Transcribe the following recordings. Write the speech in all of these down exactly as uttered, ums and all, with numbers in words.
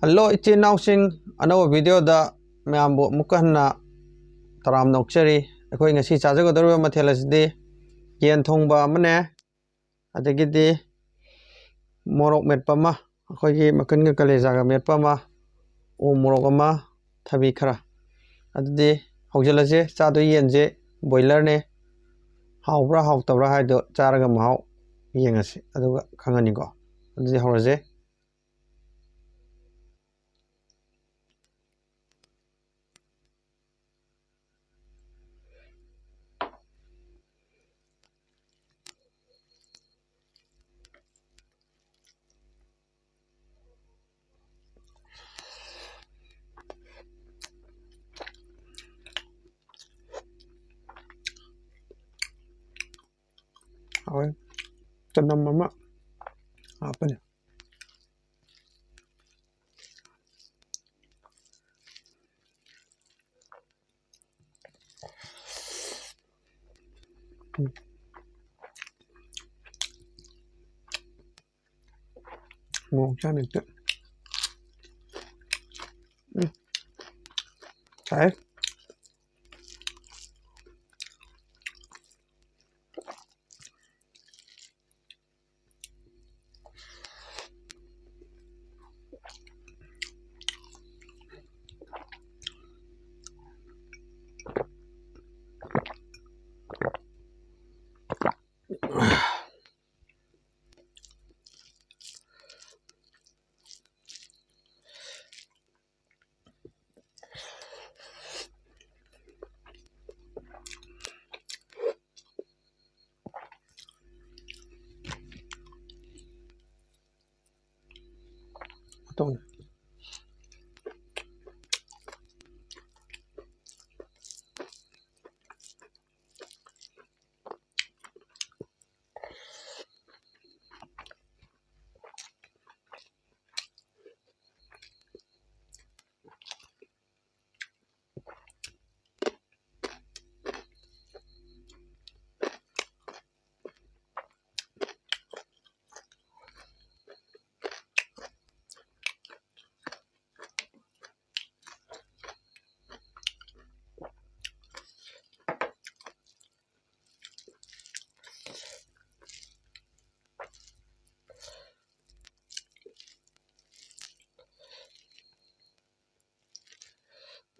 Hello ꯏꯆꯤꯟ ꯏꯅꯥꯎꯁꯤꯡ, ꯑꯅꯧꯕ ꯚꯤꯗꯤꯑꯣꯗ ꯃꯌꯥꯝꯕꯨ ꯑꯃꯨꯛꯀ ꯍꯟꯅ ꯇꯔꯥꯝꯅ ꯑꯣꯛꯆꯔꯤ꯫ ꯑꯩꯈꯣꯏ ꯉꯁꯤ ꯆꯥꯖꯒꯗꯧꯔꯤꯕ ꯃꯊꯦꯜ ꯑꯁꯤꯗꯤ ꯌꯦꯟ ꯊꯣꯡꯕ ꯑꯃꯅꯦ, ꯑꯗꯒꯤꯗꯤ ꯃꯣꯔꯣꯛ ꯃꯦꯠꯄ ꯑꯃ, ꯑꯩꯈꯣꯏꯒꯤ ꯃꯀꯟꯒ ꯀꯂꯦꯖꯥꯒ ꯃꯦꯠꯄ ꯑꯃ, ꯎ ꯃꯣꯔꯣꯛ ꯑꯃ, ꯊꯕꯤ ꯈꯔ꯫ ꯑꯗꯨꯗꯤ ꯍꯧꯖꯤꯜꯂꯁꯦ꯫ ꯆꯥꯗꯣꯏ ꯌꯦꯟꯁꯦ ꯕꯣꯏꯂꯔꯅꯦ꯫ ꯍꯥꯎꯕ꯭ꯔꯥ ꯍꯥꯎꯇꯕ꯭ꯔꯥ ꯍꯥꯏꯗꯣ ꯆꯥꯔꯒ ꯃꯍꯥꯎ ꯌꯦꯡꯉꯁꯤ, ꯑꯗꯨꯒ ꯈꯪꯉꯅꯤꯀꯣ꯫ ꯑꯗꯨꯗꯤ ꯍꯧꯔꯁꯦ꯫ ꯍꯥꯎꯋꯦ꯫ ꯆꯅꯝ ꯑꯃ ꯍꯥꯞꯄꯅꯤ꯫ ꯎꯝ꯫ ꯃꯣꯔꯣꯛ ꯆꯥꯅ ꯍꯦꯛꯇ꯫ ꯎꯝ꯫ ꯁꯥꯏ꯫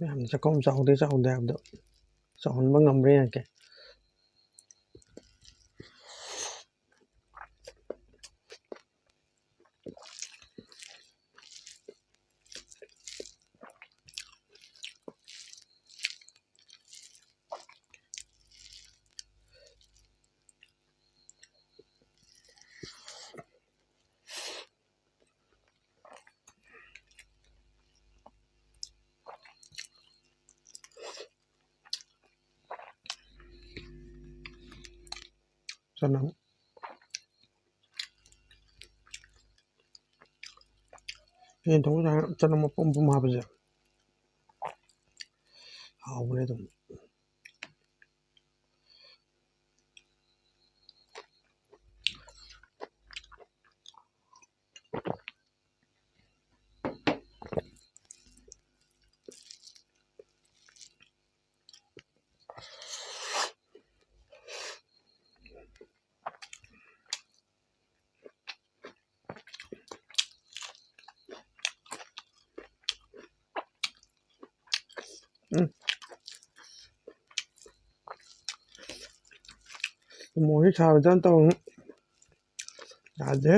ꯃꯌꯥꯝ ꯆꯥꯛꯈꯨꯝ ꯆꯥꯎꯗꯦ ꯆꯥꯎꯗꯦ ꯍꯥꯏꯕꯗꯣ ꯆꯥꯎꯍꯟꯕ ꯉꯝꯕ꯭ꯔꯥ ꯌꯦꯡꯉꯛꯀꯦ꯫ ꯆꯅꯝ꯫ ꯌꯦꯟ ꯊꯣꯡꯕ ꯁꯨꯃꯥꯏꯅ ꯆꯅꯝ ꯃꯄꯨꯝ ꯃꯄꯨꯝ ꯍꯥꯞꯄꯁꯦ ꯍꯥꯎꯕꯅꯦ ꯑꯗꯨꯝ꯫ ꯎꯝ꯫ ꯃꯣꯍꯤ ꯁꯥꯕꯗ ꯇꯧꯅꯤ꯫ ꯌꯥꯗꯦ꯫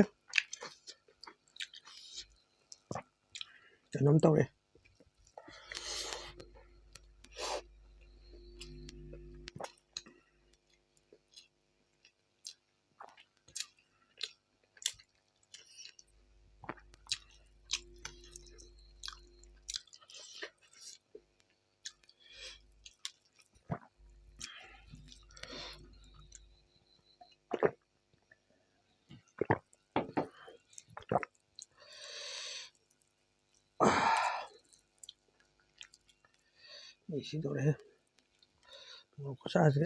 ꯀꯩꯅꯣꯝ ꯇꯧꯔꯦ꯫ ꯑꯩ ꯁꯤꯗꯧꯔꯦ꯫ ꯃꯣꯔꯣꯛ ꯈꯨꯁꯥꯁꯦ꯫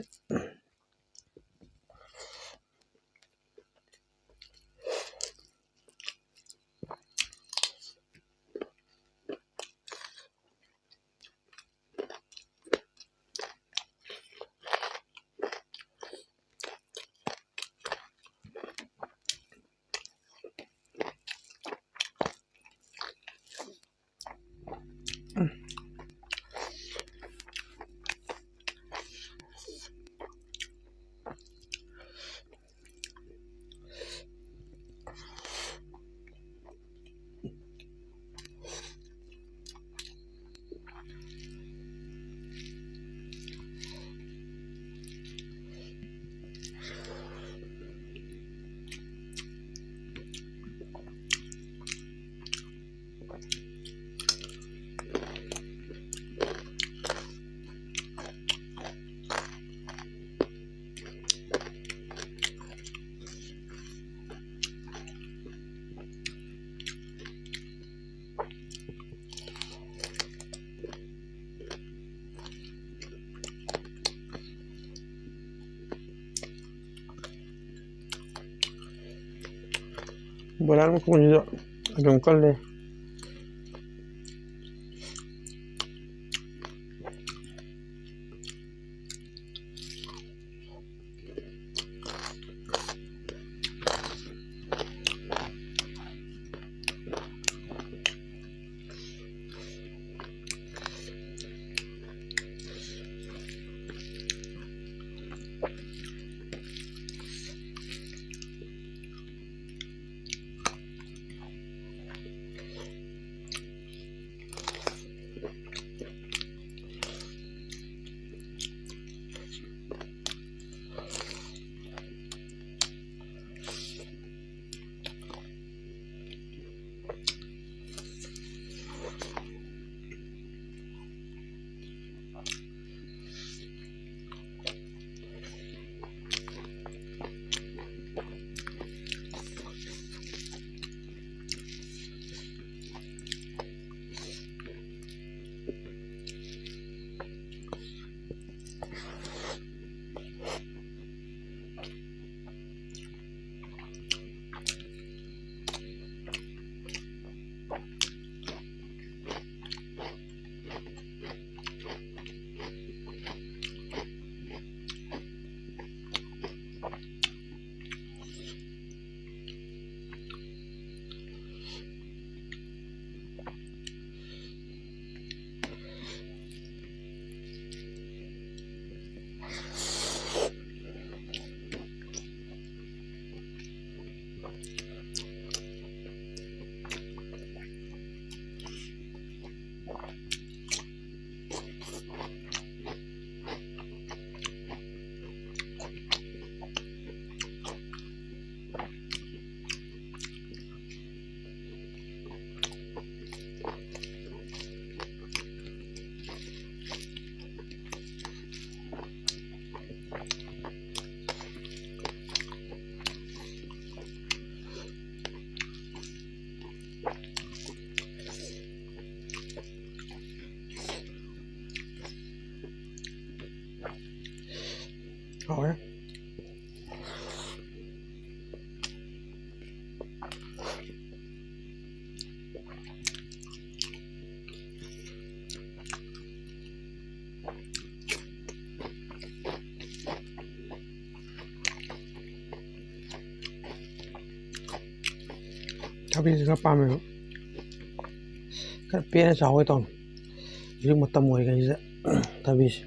ꯕꯣꯏꯂꯔ ꯃꯈꯣꯟꯁꯤꯁꯨ ꯑꯗꯨꯝ ꯀꯜꯂꯦ꯫ ꯍꯥꯎꯔꯦ꯫ ꯊꯕꯤꯁꯦ ꯈꯔ ꯄꯥꯝꯃꯦꯕ꯫ ꯈꯔ ꯄꯦꯟꯅ ꯆꯥꯍꯧꯒꯦ ꯇꯧꯅꯤ꯫ ꯍꯧꯖꯤꯛ ꯃꯇꯝ ꯑꯣꯏꯔꯤꯉꯩꯁꯤꯗ ꯊꯕꯤꯁꯦ꯫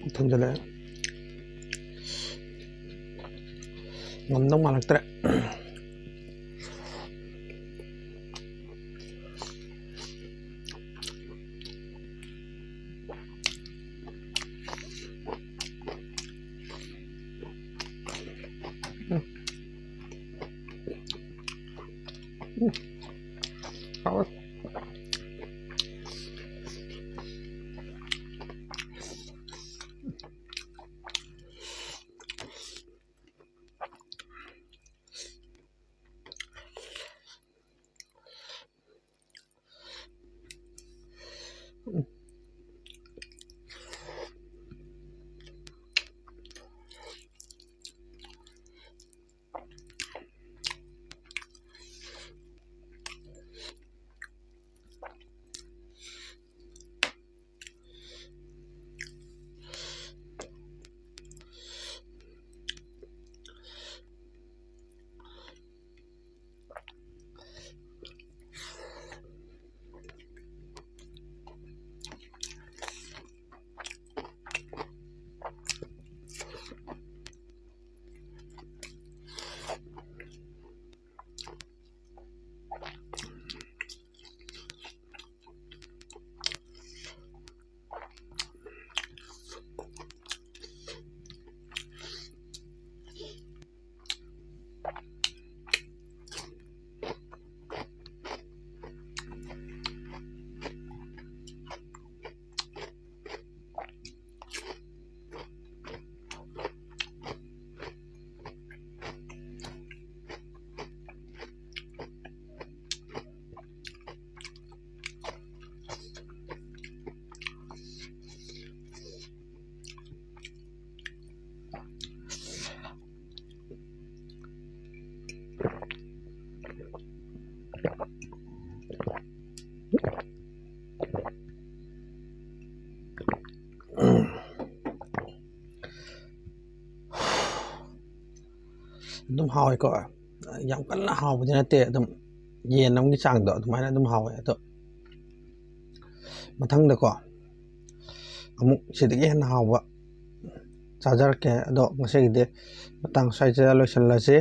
ꯄꯨꯛ ꯊꯟꯖꯜꯂꯛꯑꯦ꯫ ꯉꯝꯗꯧ ꯃꯥꯜꯂꯛꯇ꯭ꯔꯦ꯫ ꯎꯝ꯫ ꯎꯝ꯫ ꯍꯥꯎꯋꯦ꯫ ꯍꯥꯎꯋꯦꯀꯣ꯫ ꯌꯥꯝ ꯀꯟꯅ ꯍꯥꯎꯕꯗꯤ ꯅꯠꯇꯦ, ꯑꯗꯨꯝ ꯌꯦꯟ ꯑꯃꯒꯤ ꯆꯥꯡꯗꯣ ꯑꯗꯨꯃꯥꯏꯅ ꯑꯗꯨꯝ ꯍꯥꯎꯋꯦ꯫ ꯑꯗꯣ ꯃꯊꯪꯗꯀꯣ ꯑꯃꯨꯛ ꯁꯤꯗꯒꯤ ꯍꯦꯟꯅ ꯍꯥꯎꯕ ꯆꯥꯖꯔꯛꯀꯦ꯫ ꯑꯗꯣ ꯉꯁꯤꯒꯤꯗꯤ ꯃꯇꯥꯡ ꯁ꯭ꯋꯥꯏꯁꯤꯗ ꯂꯣꯏꯁꯤꯜꯂꯁꯤ꯫